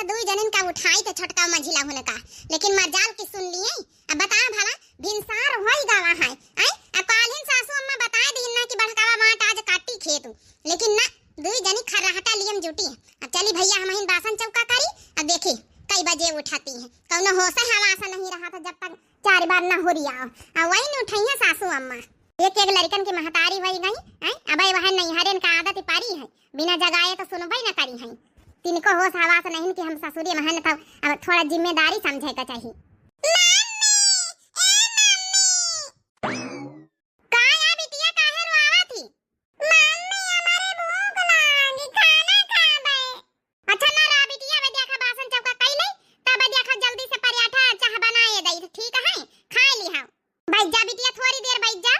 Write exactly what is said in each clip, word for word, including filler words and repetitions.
तो दुई जनिन का उठाई थे छोटका मझिला हुन का, लेकिन मरजाल की सुन लिए। अब बता भला, भिनसार होई गवा है, आय? अब काल्हिन सासू अम्मा बताए दीन ना कि बड़कावा माट आज काटी खेतू, लेकिन ना, दुई जनी खर्राटा लियम जुटी है। अब चली भैया, हमहिन बासन चौका करी, अब देखी कई बजे उठाती है। कौनो होश है हवास नहीं रहा था जब तक चार बार ना हुरियाओ। आ वही न उठइया सासू अम्मा। एक एक लड़कन की महतारी होई गई, हैं? अबे वह नैहरेन का आदत पारी है, बिना जगाए तो सुनबे न करी हैं। तिनको होश हवास नहीं कि हम ससुरी महन था, अब थोड़ा जिम्मेदारी समझे का चाहिए। मम्मी, ए मम्मी। का या बिटिया काहे रोआवा थी? मम्मी, हमरे भूख लागी, खाना खाबे। अच्छा ना रा बिटिया, अबे देखा बासन चौका कई ले, तब देखा जल्दी से पराठा चाह बनाए दई, ठीक है? खाए लिहा। बैठ जा बिटिया, थोड़ी देर बैठ जा।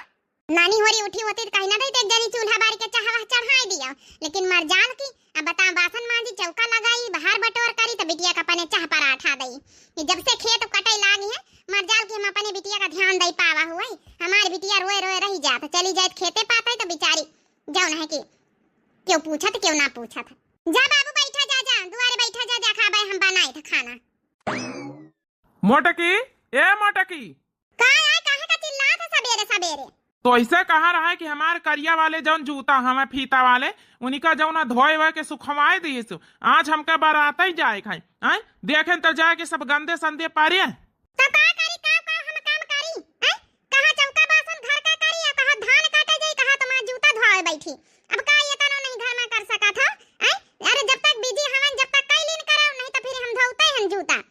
नानी होरी उठी होती तो कहीं ना रही, तो एक जनी चूल्हा बारी के चाह वाह चढ़ाए दिया, लेकिन मरजाल की अब बता, बासन मांजी, चौका लगाई, बाहर बटोर करी, तो बिटिया का अपने चाह पराठा दई। ये जब से खेत कटई लागी है, मरजाल की हम अपने बिटिया का ध्यान दई पावा हुए। हमार बिटिया रोए रोए रही जात, चली जात खेते पाते तो बिचारी जौन है कि क्यों पूछत, क्यों ना पूछत। जा बाबू, बैठा जा, जा, दुआरे बैठा जा, जा, खाबे हम बनाए था खाना। मोटकी, ए मोटकी। का है, काहे का चिल्लात है सबेरे सबेरे? तो ऐसे कहा रहा है कि हमार करिया वाले जौन जूता हमें फीता वाले, उनका जौन धोए हुए के सुखवाए दिए सो। आज हमका बारात ही जाए खाए, हैं? देखें तो जाए के सब गंदे संदे पारे। तो का करी, का, का हम काम करी, हैं? कहाँ चौका बासन घर का करी, या कहाँ धान काटे जाई, कहाँ तुम्हार जूता धोए बैठी। अब का ये तनो नहीं घर में कर सका था, हैं? अरे जब तक बिजी हवन, जब तक कैलिन कराओ, नहीं तो फिर हम धोते हैं जूता।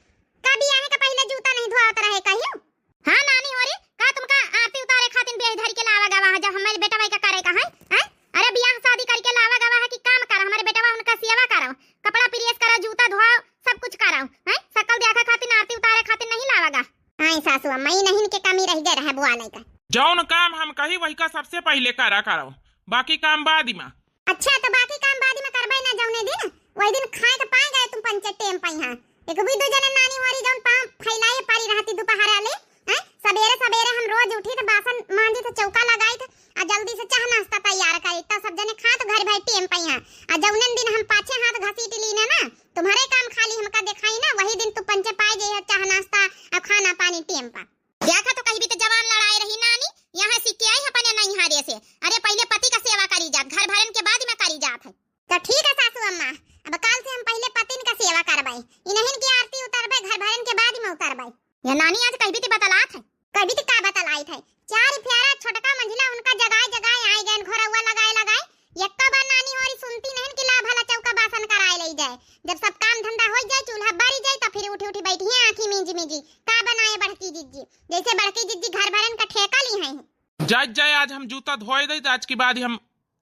का बियाहे के पहिले जूता नहीं धोआवत रहे कहियो? हाँ नानी होरी, का तुमका आरती उतारे खातिर बेह धरी के लावा गवा है, जब हमारे बेटवा का करे का है, हैं? अरे बियाह शादी करके लावा गवा है कि काम कर, हमारे बेटवा उनका सेवा करो, कपड़ा प्रेस करो, जूता धोआओ, सब कुछ करो, हैं? सकल देखा खातिर आरती उतारे खातिर नहीं लावा गा। हाँ सासू अम्मा, ई नहीं के कमी रह गए रहे बुआ नहीं का। जौन काम हम कही वही का सबसे पहिले करा करो, बाकी काम बाद में। अच्छा, तो बाकी काम बाद में करबे ना, जौने दिन, वही दिन खाए के पाए गए तुम पंचे टेम पइहा। एक भी दो जने नानी होरी जौन पाँव फैलाए पारी रहती दोपहर आले, हैं? सबेरे सबेरे हम रोज उठी तो बासन मांजी तो चौका लगाई थे, आ जल्दी से चाह नाश्ता तैयार करी, तो सब जने खा तो घर भर टेम पइहा। आ जौने दिन हम पाछे हाथ घसीट ली ना, ना, तुम्हारे काम खाली हमका दिखाई ना, वही दिन तू पंचे पाए जाइए चाह नाश्ता और खाना पानी टेम पर। देखा तो कहीं भी तो जवान लड़ाए रही नानी, यहाँ सीख के आई अपने नैहरे से। अरे पहिले पति का सेवा करी जात, घर भरन के बाद में करी जात है। तो ठीक है सासू अम्मा, अब काल से हम पहिले पतिन का सेवा करबे, इन्हन की आरती उतरबे, घर भरन के बाद में उतरबे। या नानी आज कहीं भी तो बतलात है। कहीं भी तो का बतलाइत है, चार प्यारा छोटका मंझिला उनका जगाए जगाए आए गए, घोरौआ लगाए लगाए, यक्का बार नानी होरी सुनती नहीं कि ला भला चौका बासन कराए ले जाए। जब सब काम धंधा हो जाए, चूल्हा बरी जाए, तो फिर उठी उठी बैठी है आँखी मींजी मींजी, का बनाए बड़की जिज्जी, जैसे बड़की जिज्जी घर भरन का ठेका ली है। जाए जाए, आज हम जूता धोए दे, आज के बाद ही हम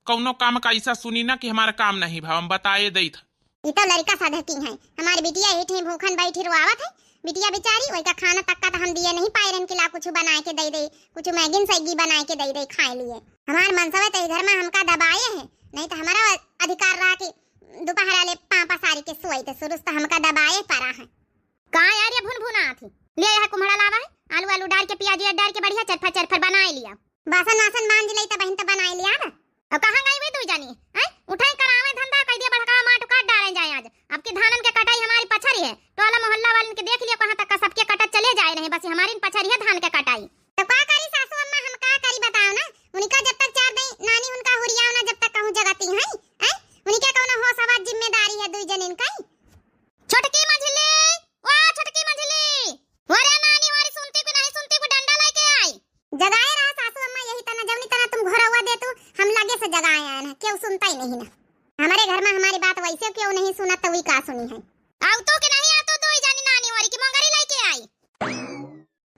कौनो काम का ऐसा सुनी ना कि हमारा काम नहीं भा, हम बताए दे था। ई तो लड़का सधकी हैं, हमारी बिटिया ही ठे भूखन बैठी रोआवत है, बिटिया बेचारी, वही का खाना तक का तो हम दिए नहीं पाए रहन कि ला कुछ बनाए के दे दे, कुछ मैगी न सैगी बनाए के दे दे खाए लिए। हमार मनसवे तो ई घर में हमका दबाए है, नहीं तो हमारा अधिकार रहा कि दोपहर आले पाँव पसारी के सोई, तो शुरू से तो हमका दबाए पड़ा है। का यार ये भुन भुना आथी? ले यह कुम्हड़ा लावा है, आलू आलू डार के, प्याज व्याज डार के बढ़िया चरफर चरफर बनाए लिया। बासन वासन मांज ले तो बहिन तो बनाए लिया ना। अब कहाँ गई वे दुई जानी? हैं? उठाई करावे धंधा, कह दिया बड़कावा माट काट डाले जाए आज। अब की धानन के कटाई हमारी पछरी है। टोला मोहल्ला वालन के देख लिया कहाँ तक का सबके कटत चले जाए रहे, बस हमारी पछरी है धान के कटाई। तो का करी सासू अम्मा, हम का करी बताओ ना? उनका जब तक चार दई नानी उनका हुरियाओ ना, जब तक कहूँ जगती हैं, हैं? उनके कौनो होश आवाज जिम्मेदारी है दुई जनिन का? छोटकी मझली, ओ छोटकी मझली, अरे नानी होरी सुनती को नहीं सुनती को डंडा लेके आई। जगाए रहा सासू अम्मा, यही तना जौनी तना तुम घोरौआ दे तू, हम लगे से जगाए आए ना, क्यों सुनता ही नहीं ना। हमारे घर में हमारी बात वैसे क्यों नहीं सुना, तो वी का सुनी है। आउ तो के नहीं, आ तो दुई जानी नानी होरी की मोंगरी लेके आई।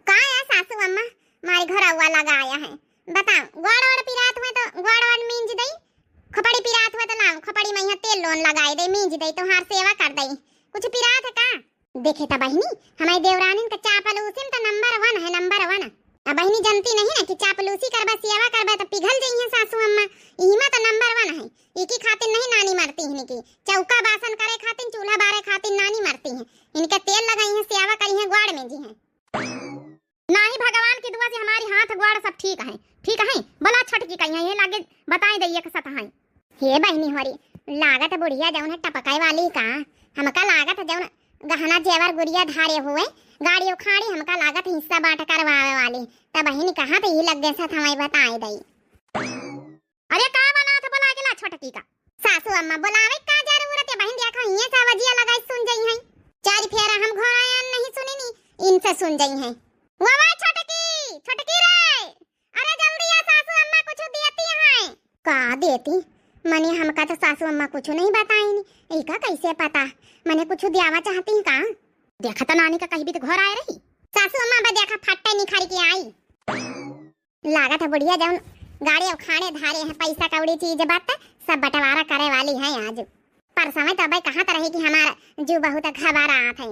का है सासू अम्मा, मारे घोरौआ लगाया है, बताओ, गोड़ ओड़ पिरात हुए तो गोड़ ओड़ मींज दई, खोपड़ी पिरात हुए तो लाओ, खोपड़ी में यहाँ तेल लोन लगाए दे, मींज दई, तुम्हार सेवा कर दई, कुछ पिरात है का? देखे त बहिनी, हमारी देवरानिन का चापलूसी में तो नंबर वन है, नंबर वन। अब बहिनी जानती नहीं ना कि चापलूसी करबा, सेवा करबा तो पिघल जइहे सासू अम्मा। इहिमा तो नंबर वन है, इकी खातिर नहीं नानी मरती है, इनकी चौका बासन करे खातिर, चूल्हा बारे खातिर नानी मरती है। इनके तेल लगाई है, सेवा करी है, ग्वाड़ में जी है। नाही भगवान की दुआ से हमारी हाथ ग्वाड़ सब ठीक है, ठीक है। भला छोटकी कहीं है, ये लागे बताई दइए के सत है। हे बहिनी होरी, लागत बुढ़िया जौन है टपकाए वाली का, हमका लागत जौन गहना जेवर गुरिया धारे हुए, गाड़ी उखाड़ी हमका लागत हिस्सा बाँट करवावे वाली। तब बहिनी कहाँ तो यही लग गए साथ हमें बताए दई। अरे का बनात है, बोला के ला छोटकी का। सासू अम्मा बोलावे का जरूरत है बहिन, देखो हिये से आवाजिया लगाई सुन जइहैं। चार फेरा हम घोड़ायन नहीं सुनी नी, इनसे सुन जइहैं। वाह वाह छोटकी, छोटकी रे, अरे जल्दी आ, सासू अम्मा कुछ देती हैं। का देती? मने हमका तो सासू अम्मा कुछ नहीं बताईनी, इका कैसे पता? मने कुछ द्यावा चाहती का? देखा तो नानी का कहीं भी तो घर आए रही। सासू अम्मा बा देखा फट्टे निखारी के आई। लागत है बुढ़िया जौन गाड़े उखाड़े धारे हैं, पैसा कौड़ी चीज बात सब बंटवारा करे वाली है आज। पर समय तो अबे कहाँ तो रही कि हमार जू बहुत घबरात है,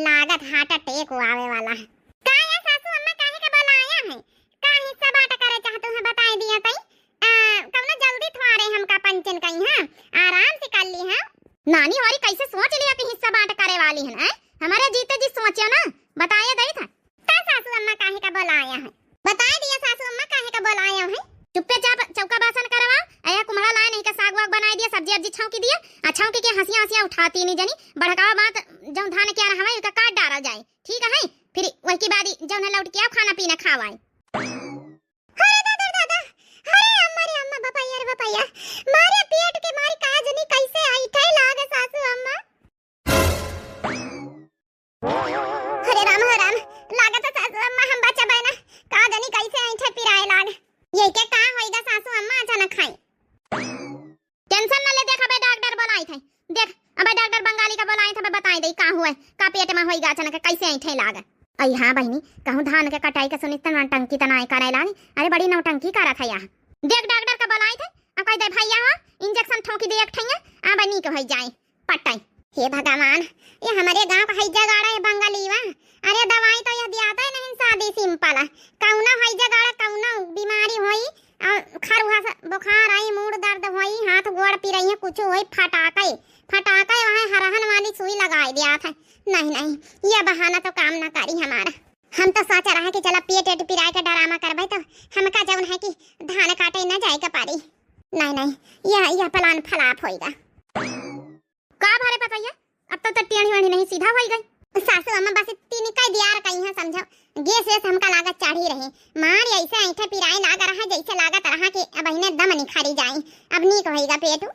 लागत heart attack आवे वाला है। का ये सासू अम्मा काहे का बुलाया है? का हिस्सा बाँट करे चाहतू है बताए दिया तई। आ, कौनो जल्दी थोड़े हमका पंचन कई है, आराम से कर ली है। नानी हमारी कैसे सोच लिया कि हिस्सा बाँट करे वाली है, हैं? हमारे जीते जी सोचियो ना, बताए दई था। का सासू अम्मा काहे का बोलाया है? बताए दिया सासू अम्मा काहे का बोलाया है। चुप्पे चाप चौका बासन करवा, अया कुम्हड़ा लाए नहीं का साग वाग बनाए दिया, सब्जी अब्जी छौंकी दिया, आ छौंकी के हंसिया हंसिया उठाती नहीं जनी, बड़कावा बात जौन धान के आना हवाई उनका काट डारा जाए, ठीक है? फिर वही के बाद ही जौन है लौट के आओ खाना पीना खावाए। अरे दादा दादा, अरे अम्मा रे अम्मा, बपैया रे बपैया, मारे पेट के मारी का जनी कैसे आई थे लाग सासू अम्मा। हरे राम, हरे राम, लागत है सासू अम्मा हम बचबै ना, का जानी कैसे ऐंठे पिराए लाग। ये के का होइगा सासू अम्मा अचानक खाई। Tension न ले, देख अबे डॉक्टर बोलाई थे, देख अबे डॉक्टर बंगाली का बोलाई थे, अबे बताई दे का हुआ, का पेट में होइगा अचानक कैसे ऐंठे लाग। अई हाँ बहिनी, कहूँ धान के कटाई के सुनित नौटंकी त नाय करे लाग। अरे बड़ी नौटंकी करत है यहाँ। देख डॉक्टर का बोलाई थे, अब कह दे भैया हो, injection ठोंकी दे एक ठैया, अब नीक हो जाए। पटाई। हे भगवान, ये हमरे गाँव का हैजा गाड़ा है बंगालीवा। अरे दवाई तो यह दियाता है नहीं सादी simple। कौनो हैजा गाड़ा, कौनो बीमारी होई, और खरुहा से बुखार आई, मूड़ दर्द होई, हाथ गोड़ पिरई है, कुछ होई, फटाके, फटाके वहाँ हरहन वाली सुई लगाई दिया था। नहीं, नहीं, यह बहाना तो काम ना करी हमारा। हम तो सोच रहा कि चला पेट एट पिराए के डरामा करबे तो हमका जौन है कि धान काटे ना जाए के पारी। नहीं, नहीं, यह, यह plan flop होइगा। का भरे पतैया, अब तो, तो टेढ़ी वेढ़ी नहीं, सीधा होई गई। सासू अम्मा बस तीन कई दियार कई हैं, समझो। गैस वैस हमका लागत चढ़ी रही। मार ऐसे ऐंठे पिराए लाग रहा, जैसे लागत रहा कि अब इन्हें दम निखरी जाई। अब नीक होइगा पेटू।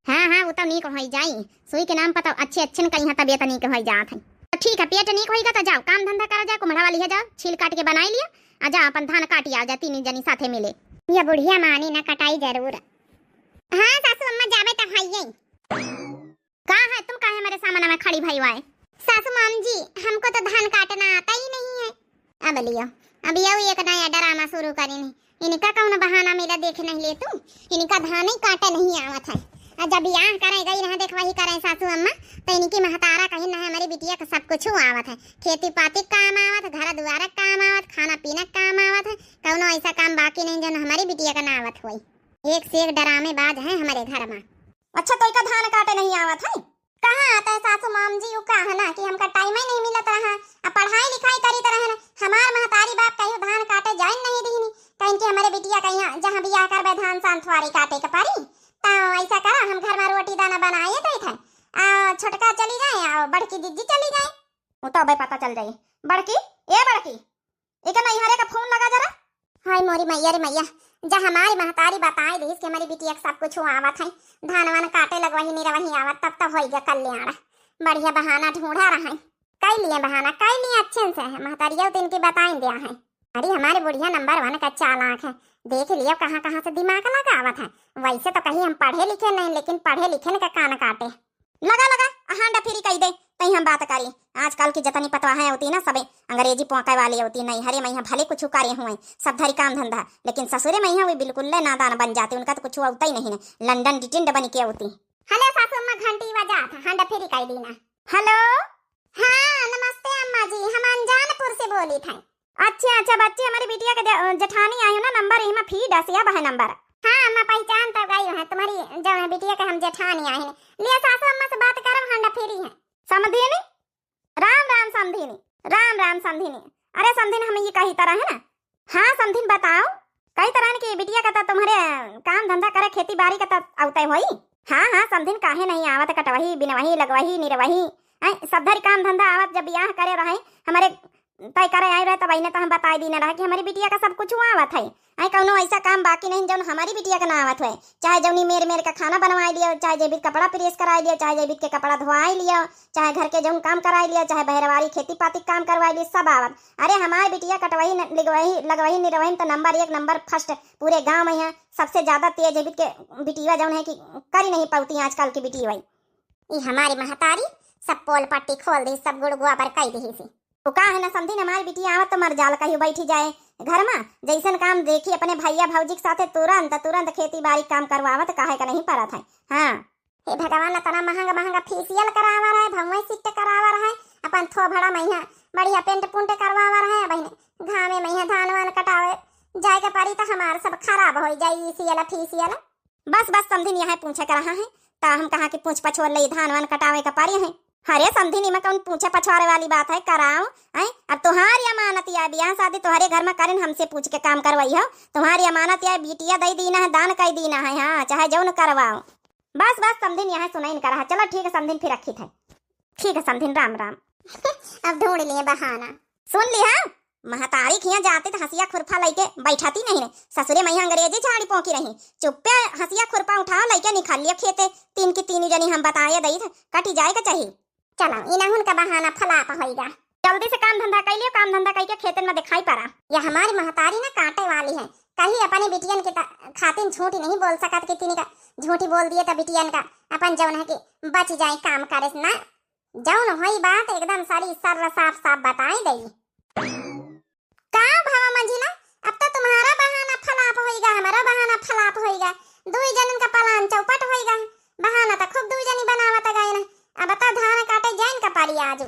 हाँ, हाँ, वो तो नीक होई जाई। सुई के नाम पर तो अच्छे, अच्छे न कई हैं तबियत नीक होई जात है। तो ठीक है, पेट नीक होइगा तो जाओ, काम धंधा करा जाओ, कुम्हड़ा वाली है जाओ, छील काट के बनाई लिया, आ जाओ अपन धान काटी आओ जा, तीन जनी साथे मिले। ये बुढ़िया मानी ना, कटाई जरूर। हाँ सासू अम्मा, जाबे तो हइये। का है, तुम काहे हमारे सामने में खड़ी भई वाए? सासू माम जी, हमको तो धान काटना आता ही नहीं है। अब लियो, अब यो एक नया डरामा शुरू करी नहीं। इनका कौन बहाना मिला देख नहीं ले तू। इनका धान ही काटे नहीं आवत है। और जब बियाह करे गई ना, देख वही करे सासू अम्मा, तो इनकी महतारा कहीं ना हमारी बिटिया का सब कुछ आवत है। खेती पाती का काम आवत है, घर दुआर का काम आवत, खाना पीना का काम आवत है। कौनो ऐसा काम बाकी नहीं जो हमारी बिटिया का ना आवत होई। एक से एक डरामेबाज है हमारे घर में। अच्छा, तो इका धान काटे नहीं आवत है? कहाँ आता है सासू माम जी, यू कहा ना कि हमका time ही नहीं मिलत रहा, अब पढ़ाई लिखाई करीत रहन। हमार महतारी बाप कहियो धान काटे जाइन नहीं दीनी, कहिन कि हमरे बिटिया कहिया जहाँ बियाह करबे धान सांथवारी काटे के परी, तो ऐसा करा हम घर में रोटी दाना बनाए देत है, आ छोटका चली जाए, आ बड़की दीदी चली जाए। वो तो अबे पता चल जाई। बड़की, ए बड़की, एके नैहरे का फोन लगा जरा। हाय मोरी मैया रे मैया, जा हमारी महतारी बताए दीस कि हमारी बिटिया के सब कुछ आवत है, धान वान काटे लगवही निरवही आवत, तब तो होइगा कल्याण। बढ़िया बहाना ढूंढा रहा है, कई लिए बहाना, कई लिए अच्छे से है, महतारिया तो इनकी बताइन दिया है। अरे हमारी बुढ़िया number one का चालाक है, देख लियो कहाँ कहाँ से दिमाग लगावत है। वैसे तो कहीं हम पढ़े लिखे नहीं, लेकिन पढ़े लिखे न का कान काटे। लगा, लगा, आ हांडा फिरी कई दे, तई हम बात करी। आजकल की जतनी पतवा है होती ना, सबे अंग्रेजी पोंके वाली होती, नैहरे में यहाँ भले कुछ करे हुए, सब धरी काम धंधा, लेकिन ससुरे में यहाँ वे बिल्कुल ले नादान बन जाती, उनका तो कुछ होता ही नहीं ना, लंडन डिटिंड बन के होती। हेलो सासू अम्मा, घंटी बजात है, हांडा फिरी कई दी ना। हेलो। हाँ, नमस्ते अम्मा जी, हम अनजानपुर से बोली थे। अच्छा, अच्छा, बच्ची, हमारी बिटिया के दे-, जेठानी आई हो ना, number इमा फीड असिया बहे number। हाँ, अम्मा, पहचान तो गई है तुम्हारी, जो है बिटिया के हम जेठानी आए हैं। लिया सासू अम्मा से बात करम, हांडा फिरी है। समधिनी, राम राम समधिनी, राम राम समधिनी। अरे समधिनी, हम ये कही तरह है ना, हाँ समधिन बताओ, कई तरह की बिटिया का त तुम्हारे काम धंधा करे, खेती बारी का त अउते होई। हाँ, हाँ समधिन, काहे नहीं आवत, कटवही, बिनवही, लगवही, निरवही, हैं, सब धरी काम धंधा आवत, जब बियाह करे रहे, हमरे तय करे आए रहे, तब इन्हें तो हम बताए दीना रहे कि हमरी बिटिया का सब कुछ आवत है। हैं, कौनो ऐसा काम बाकी नहीं जौन हमरी बिटिया का ना आवत है। चाहे जौनी मेर मेर का खाना बनवाए लियो, चाहे जेबित कपड़ा प्रेस कराए लियो, चाहे जेबित के कपड़ा धोआए लियो, चाहे घर के जौन काम कराए लियो, चाहे बहरवारी खेती पाती के काम करवाए लियो, सब आवत। अरे, हमार बिटिया कटवही न-, लिगवही, लगवही निरवही में तो नंबर एक, नंबर फर्स्ट पूरे गांव में है। सबसे ज्यादा तेज है बिटिया जौन है कि करी नहीं पावती आजकल की बिटिया। ई हमारी महतारी सब पोल पट्टी खोल दी, सब गुड़ गोबर कई दी सी। तो का है ना समधिन, हमारी बिटिया आवत तो मरजाल कहियो बैठी जाए घर में, जैसन काम देखी अपने भैया भौजी के साथे तुरंत, तुरंत खेती बारी काम करवावत काहे का नहीं परत है। हाँ। हे भगवान, इतना महंगा महंगा फेशियल करावा रहे, भौंवे सिट करावा रहे, अपन थो भड़ा मइहाँ बढ़िया पेंट पुंट करवावा रहे, अब इन्हें घामे मइहाँ धान वान कटावे जाए के परी तो हमार सब खराब हो जाई, ई सियल फेशियल। बस बस समधिन, यहाँ पूछे कर रहा है, ता हम कहाँ के पूछ पछोर ले, धान वान कटावे का परी है। अरे समधिन, इमा कौन पूछे पछोरे वाली बात है, कराओ। हैं, अब तुम्हारी अमानत या बियाह शादी तुम्हारे घर में करें, हमसे पूछ के काम करवाई हो। तुम्हारी अमानत या बिटिया दे दीना है, दान कर दीना है, हाँ, चाहे जौन करवाओ। बस बस समधिन, यहाँ सुनाई कर रहा। चलो ठीक है समधिन, फिर रखी थे। ठीक है समधिन, राम राम। अब ढूंढ लिए बहाना। सुन लिहा, महतारी खिया जाते तो हंसिया खुरपा लइके बैठाती नहीं रे। ससुरे मइहाँ अंग्रेजी झाड़ी पोंकी रही। चुप्पे हंसिया खुरपा उठाओ, लइके निकाल लियो खेते। तीन की तीन जनी हम बताए दई थे, कटी जाए का चाही। चलो, इनहुन का बहाना फलाप होइगा। जल्दी से काम धंधा कर लियो, काम धंधा करके खेतन में दिखाई पड़ा। यह हमारी महतारी ना काटे वाली है, कहीं अपने बिटियन के त-, खातिन झूठी नहीं बोल सकत कि तीन का झूठी बोल दिए तो बिटियन का अपन जौन है कि बच जाए काम करे से ना। जौन होई बात एकदम सारी सर साफ साफ बताई दई। का भवा मंझिला, अब तो तुम्हारा बहाना फलाप होइगा, हमारा बहाना फलाप होइगा, दुई जनन का पलान चौपट होइगा। बहाना तो खूब दुई जनी बनावत गए ना। अब तो धान काटे जाइन का पारी आजू।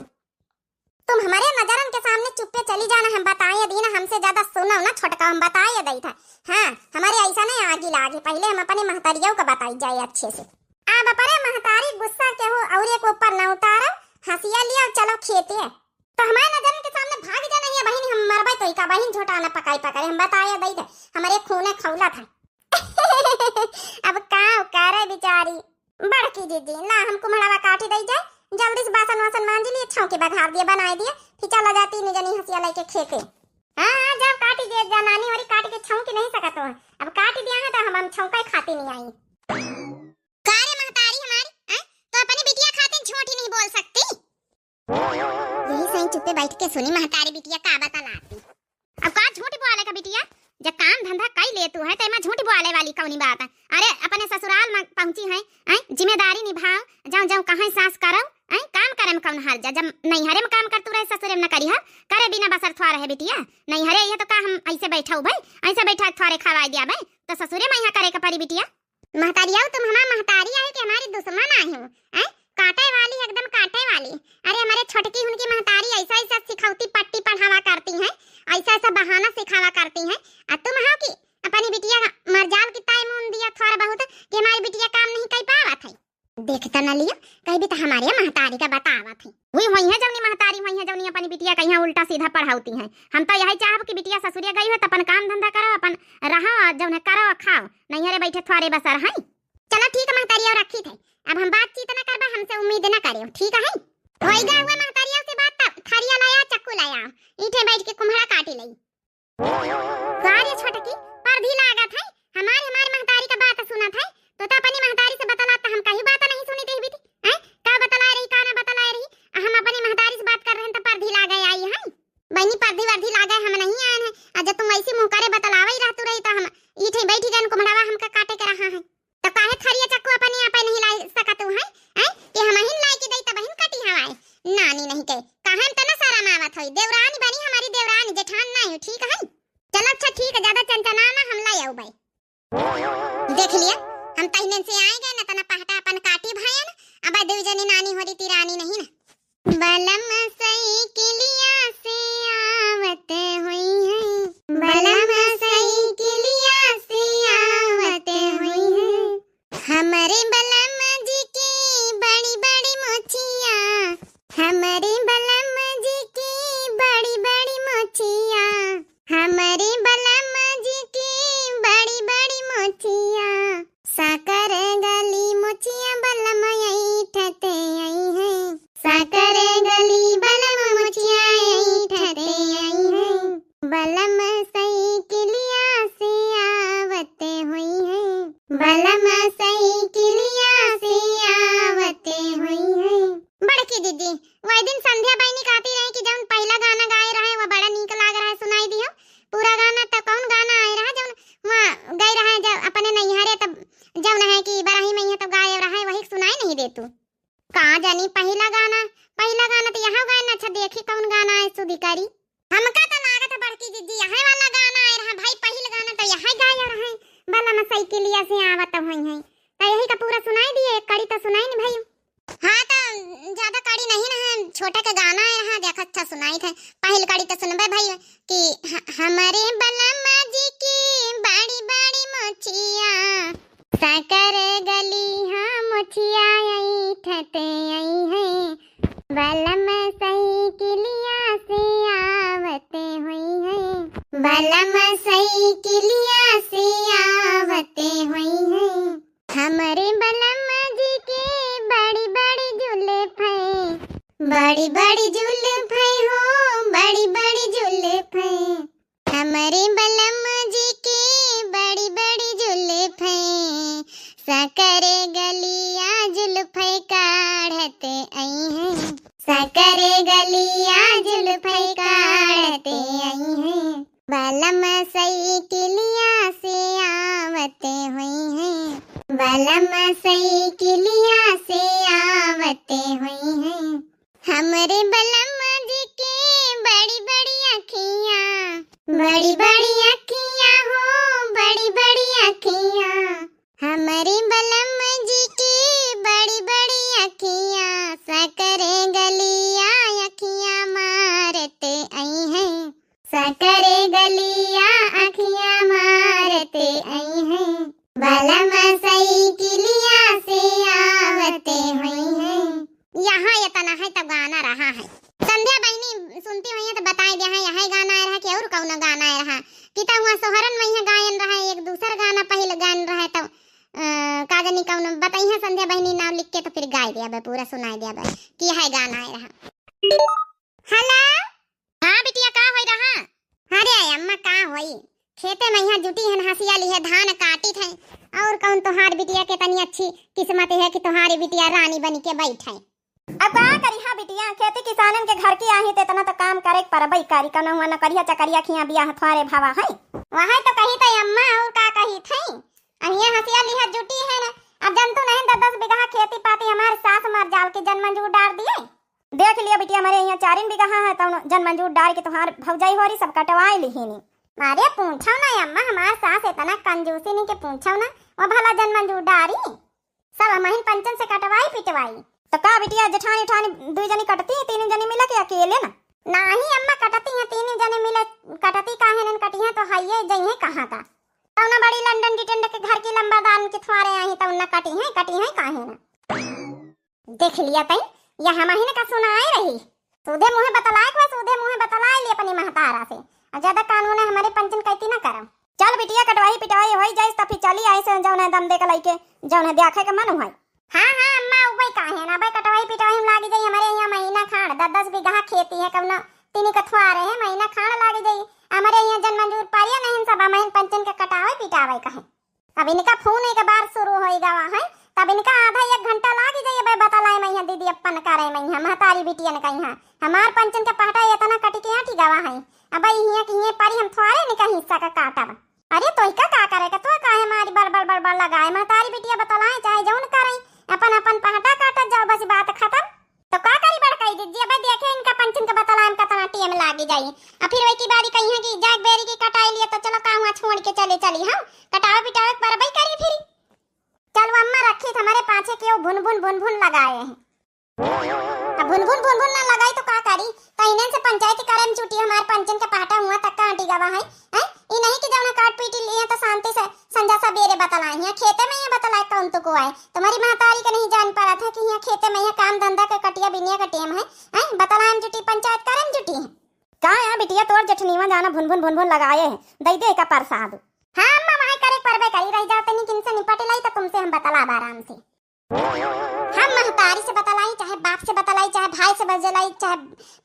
तुम हमारे नजरन के सामने चुप्पे चली जाना, हम बताए दीना, हमसे ज्यादा सुनो ना छोटका, हम बताए दई था। हाँ, हमारे ऐसा नहीं आगी लागे, पहले हम अपने महतरियों का बताई जाए अच्छे से। अब अपने महतारी गुस्सा के हो और एक ऊपर ना उतारो, हंसिया लिया, चलो खेते। तो हमारे नजरन के सामने भाग जा नहीं है बहिन, हम मरबे तो का बहिन झोटा न पकाई पकड़े, हम बताए दई थे, हमारे खूने खौला था। अब का करे बिचारी बड़की दीदी, ला हम कुम्हड़वा काटी दई जाए, जल्दी से बासन वासन मांज लिए, छौंकी बघार दिए, बनाए दिए, फिर चला जाती तीन जनी हंसिया लेके खेते। हाँ, हाँ, जब काटी दे जा नानी, और काट के छौंकी नहीं सकत हो, अब काटी दिया है तो हम, हम छौंका खाती नहीं आई। का रे महतारी हमारी, हैं? तो अपनी बिटिया खातिर झूठी नहीं बोल सकती? यही सही चुप्पे बैठ के सुनी महतारी बिटिया का बतलाती। अब का झूठ बोले का बिटिया, जब काम धंधा कई ले तू है तो एमा झूठ बोले वाली कौनी बात है? अरे अपने ससुराल में पहुंची है, हैं? जिम्मेदारी निभाओ, जाओ जाओ कहाँ सास करो, हैं? काम करे में कौन हर्ज है, जब नैहरे में काम कर तू रहे ससुरे में न करी है, करे बिना बसर थोड़ा रहे बिटिया, नैहरे ये तो का हम ऐसे बैठा भाई, ऐसे बैठा थोड़े खवाई दिया भाई, तो ससुरे में यहाँ करे का परी बिटिया। महतारिया, तुम हमार महतारी आए कि हमारी दुश्मन आए हो, हैं? काटे वाली, एकदम काटे वाली। अरे, हमारे छोटकी हुनकी महतारी ऐसा ऐसा सिखौती पट्टी पढ़ावा करती हैं, ऐसा ऐसा बहाना सिखावा करती हैं। आ तुम हो कि अपनी बिटिया मरजाल की ताई मुन दिया थोड़ा बहुत कि हमारी बिटिया काम नहीं कर पावत है। देख तो न लियो, कहीं भी तो हमारे महतारी का बतावत है। हुई हुई है जौनी महतारी हुई है जौनी अपनी बिटिया का यहाँ उल्टा सीधा पढ़ावती हैं। हम तो यही चाहब कि बिटिया ससुरिया गई हो तो अपन काम धंधा करो, अपन रहो, जौन है करो, खाओ, नैहरे बैठे थोड़े बसर हैं। चलो ठीक है महतारी, और रखी थे, अब हम बातचीत न करबा, हमसे उम्मीद न करे, ठीक है? होइगा हुआ महतारिया से बात, तब थरिया लाया, चक्कू लाया, ईठे बैठ के कुम्हड़ा काटी लई। का रे छोटकी, परधी लागत है, हमारी, हमारी महतारी का बात सुनत है, तो, तो अपनी महतारी से बतला, तो हम कहीं बात नहीं सुनी देवी थी, हैं? का बतला रही, का ना बतला रही, आ हम अपनी महतारी से बात कर रहे हैं, तो परधी लागे आई हैं। बहनी, परधी वर्धी लागे हम नहीं आए हैं, आ जब तुम ऐसी मुँह करे बतलावे ही रहतू रही, तो हम ईठे बैठी गए, कुम्हड़वा हमका काटे के रहा है। तो काहे थरिया चक्कू अपने आप नहीं ला सकत हूँ, हैं? हैं? कि हम हिन लाई के दई तब हिन कटी हवाए। नानी नहीं के। काहे हम तना शरम आवत होई? देवरानी बनी हमारी देवरानी, जेठान नहीं हो, ठीक है? चलो अच्छा ठीक है, ज्यादा चंचना ना, हम लाई आऊ बाई। देख लिया, हम तहिने से आए गए ना, तना पहटा अपन काटी भयन, अब देव जनी नानी हो रही ती रानी नहीं ना। बलम साइकिलिया से आवत हुई है, बलम साइकिलिया से आवत हुई है। हमरे बलम जी की बड़ी बड़ी मोचिया, हमरे बलम जी की बड़ी बड़ी मोचिया, हमरे बलम जी की बड़ी बड़ी मोचिया। साकर गली मोचिया बलम ऐठते आई है, साकर पहिला गाना, पहिला गाना तो यहाँ गाए ना। अच्छा, देखी कौन गाना है सुधी करी। हमका तो लागत है बड़की जिज्जी यहाँ वाला गाना आए रहा भाई, पहिल गाना तो यहाँ गाए रहा है, बलम साइकिलिया से आवत हुई है। तो यही का पूरा सुनाई दिए, एक कड़ी तो सुनाई नहीं भाई। हाँ, तो ज्यादा कड़ी नहीं ना है, छोटे के गाना आए रहा, देखा अच्छा सुनाई थे। पहिल कड़ी तो सुनबे भाई कि ह-, हमरे बलम जी की बड़ी बड़ी मोछिया, साकर गलिया मोछिया ऐठत आई है, बलम साइकिलिया से आवत हुई है, बलम साइकिलिया से आवत हुई है। हमरे बलम जी के बड़ी बड़ी जुल्फ है, बड़ी बड़ी जुल्फ है हो, बड़ी बड़ी जुल्फ है। हमरे बलम जी के बड़ी बड़ी जुल्फ है, साकर गलिया जुल्फ काढ़त आई है, साकर गलिया जुल्फ काढ़त आई है। बलम साइकिलिया से आवत हुई है, बलम साइकिलिया से आवत हुई है। हमरे बलम जी के बड़ी बड़ी अखियाँ, बड़ी बड़ी अखियाँ हो, बड़ी बड़ी अखियाँ। हमरे बलम जी के बड़ी बड़ी अखियाँ, साकर गलिया अखियाँ मारत आई है, साकर गलिया अखियाँ मारत आई है। बलम साइकिलिया से आवत हुई है। यहाँ इतना है तो गाना रहा है। संध्या बहिनी सुनती हुई है तो बताई दिया है, यही गाना आए रहा कि और कौन गाना आए रहा कि तो हुआ सोहरन में यह गायन रहा, एक दूसर गाना पहले गायन रहा तो, अ, का जानी कौन बताई है संध्या बहिनी नाम लिख के तो फिर गाय दिया बे, पूरा सुनाई दिया बे कि यह गाना आए रहा। हेलो। हाँ बिटिया, का होई रहा? अरे अम्मा, का होई, खेते में यहाँ जुटी हन, हंसिया लिहे धान काटित है, और कौन तोहार बिटिया के तनी अच्छी किस्मत है कि तोहारी बिटिया रानी बनी के बैठे। अब का करी हा बिटिया, खेती किसानन के घर की आही त इतना तो काम करे के परबई करी, कौनो हुआ नौकरिया चकरिया खिया बिया हथवारे भावा है। वह तो कही थे अम्मा, और का कही थे, अहिए हंसिया लिहे जुटी है ना, अब जनतू नहीं दस दस बीघा खेती पाती हमारे सास मर जाल के जन मंजूर डार दिए। देख लिया बिटिया, हमरे यहाँ चारिन बीघा है, तौन जन मंजूर डार के तोहार भौजाई होरी सब कटवाए लिहिनी। अरे पूछो ना अम्मा, हमार सास इतना कंजूसी नहीं के पूछो ना, वो भला जन मंजूर डारी, सब हमहिन पंचन से कटवाई पिटवाई। तो का बिटिया, जेठानी उठानी दुई जनी कटती है, तीन जनी मिला के अकेले ना? नाही अम्मा, कटती है, तीन जनी मिले, कटती काहे न कटी है, तो हइये जइहे कहाँ का। तौना बड़ी लंडन डिटेंड के घर की लंबादारन के थ्वारे आई, तौना कटी है, कटी है काहे ना? देख लिया तई, या हमहिन का सुनाए रही। सूधे मुँहे बतलाए के बा, सूधे मुँहे बतलाए ली अपनी महतारा से। और ज्यादा कानून है हमारे पंचन कहती ना करम। चल बिटिया, कटवाई पिटवाई होई जाइस, त फिर चली आई से जौन है दम दे के लइके, जौन है देखे के मन हुई। हाँ, हाँ, अम्मा, उबई काहे ना, अबे कटवाई पिटवाई में लागी जाई, हमारे यहाँ महीना खाड़, दस दस बीघा खेती है, कौनो तीनी कथुआरे है, महीना खाड़ लागी जाई। हमारे यहाँ जन मंजूर पारिया नहीं, सब हमहिन पंचन के कटावे पिटावे कहे। अब इनका फोन एक बार शुरू होई गवा है, तब इनका आधा एक घंटा लागी जाई, अबे बतलाए में यहाँ दीदी अपन करे में यहाँ महतारी बिटियन का यहाँ। हमार पंचन के पहटा इतना कटी के आटी गवा है, अब यहाँ की ये पारी हम थोड़े इनका हिस्सा का काटब। अरे तोहिका का करे के, तो काहे मारी बड़बड़ बड़बड़ लगाए, महतारी बिटिया बतलाए चाहे जौन करे, अपन अपन पहटा काटत जाओ, बस बात खत्म। तो का करी बड़काई जिज्जी, अबे देखे इनका पंचन के बतलाए में कितना टेम लागी जाई। आ फिर वही की बारी कही है कि जाग बेरी की कटाई लिए, तो चलो का हुआ छोड़ के चले चली हम, कटावे पिटावे के परबई करी फिर। चलो अम्मा रखी हमारे पाछे के वो भुन भुन भुन भुन लगाए हैं। अब भुन भुन भुन भुन ना लगाई तो का करी? तो इन्हन से पंचायती करे में छुट्टी, हमार पंचन के पहटा हुआ तक का आंटी गवा है, हैं? ई नहीं कि जौन काट पीट लिए तो शांति से संझा सबेरे बतलाए, यहाँ खेते में यहाँ बतलाए कौन तो को आए? तुम्हारी महतारी के नहीं जान पड़ा था कि यहाँ खेते में यहाँ काम धंधा के कटिया बिनिया के टेम है, हैं? बतलाए में जुटी, पंचायत करे में जुटी है। का है बिटिया, तोर जेठनीवा जाना भुन भुन भुन भुन लगाए है, दई दे का प्रसाद। हाँ अम्मा, वहाँ करे परबे करी, रह जाओ तनी किनसे निपट लाई तो तुमसे हम बतलाब आराम से। हम महतारी से बतलाई, चाहे बाप से बतलाई, चाहे भाई से बतलाई, चाहे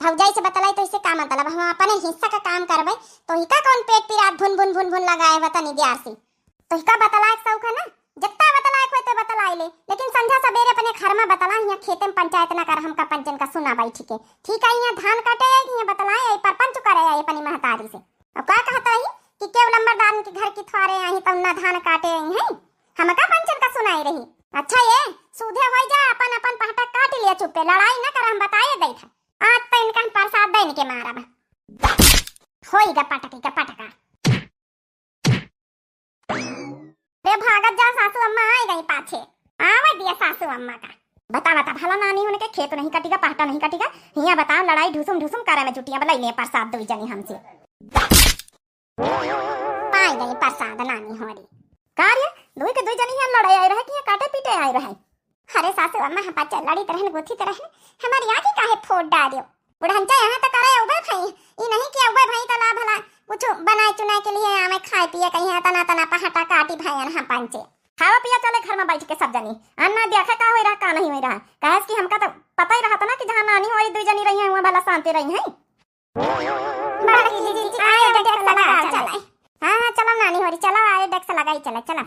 भौजाई से बतलाई, तो इससे का मतलब? हम अपने हिस्सा का काम करबे, तो इका कौन पेट पिरात भुन भुन भुन भुन लगाए बा तनी देर से? तो इका बतलाए के शौक है ना, जितना बतलाए के होए तो बतलाई ले, लेकिन संझा सबेरे अपने घर में बतला, यहाँ खेते में पंचायत ना कर, हमका पंचन का सुना बैठ के। ठीक है, यहाँ धान काटे आई, यहाँ बतलाए आई, परपंच करे आई अपनी महतारी से। अब का कहत रही कि केव लंबरदारन के घर की थ्वारे आई, तब ना धान काटे आई हैं, हमका पंचन का सुनाई रही। अच्छा ये सुधे होई जा, अपन अपन पहटा काट लिया चुप्पे, लड़ाई न कर, हम बताए देत है। आज तो इनका हम प्रसाद दे इनके मारब। होई गा पटकी का पटका। रे भागत जा, सासू अम्मा आई गई पाछे। आवे दिया सासू अम्मा का। बता बता भला नानी होने के खेत नहीं कटिगा, पहटा नहीं कटिगा, हिया बताओ लड़ाई ढुसुम ढुसुम करे में जुटिया, बलैले प्रसाद दुई जनी हमसे। पाई गई प्रसाद नानी होरी। का रे, दुई के दुई जनी हिया लड़ाई आई रहे कि हिया काटे पीटे आई रहे? अरे सासू अम्मा हम पाछे लड़ित रहन, गुथित रहन, हमारी आँखी काहे फोड़ डारियो? बुढ़ंचा यहाँ तो करे उबे भई, ई नहीं कि उबे भई तो ला भला कुछ बनाए चुनाए के लिए आवे, खाए पिए कहीं तना तना पहाटा काटी भई हम पंचे। खावा पिया चले घर में बैठ के सब जनी, अन्ना देखा का होई रहा का नहीं होई रहा, काहे कि हमका तो पता ही रहता ना कि जहाँ नानी होई दुई जनी रही है वहाँ भला शांति रही है। बड़की जीजी, आए डेस्क लगा चले। हाँ हाँ चलो नानी होरी, चलो आए डेस्क लगाई चले, चलो।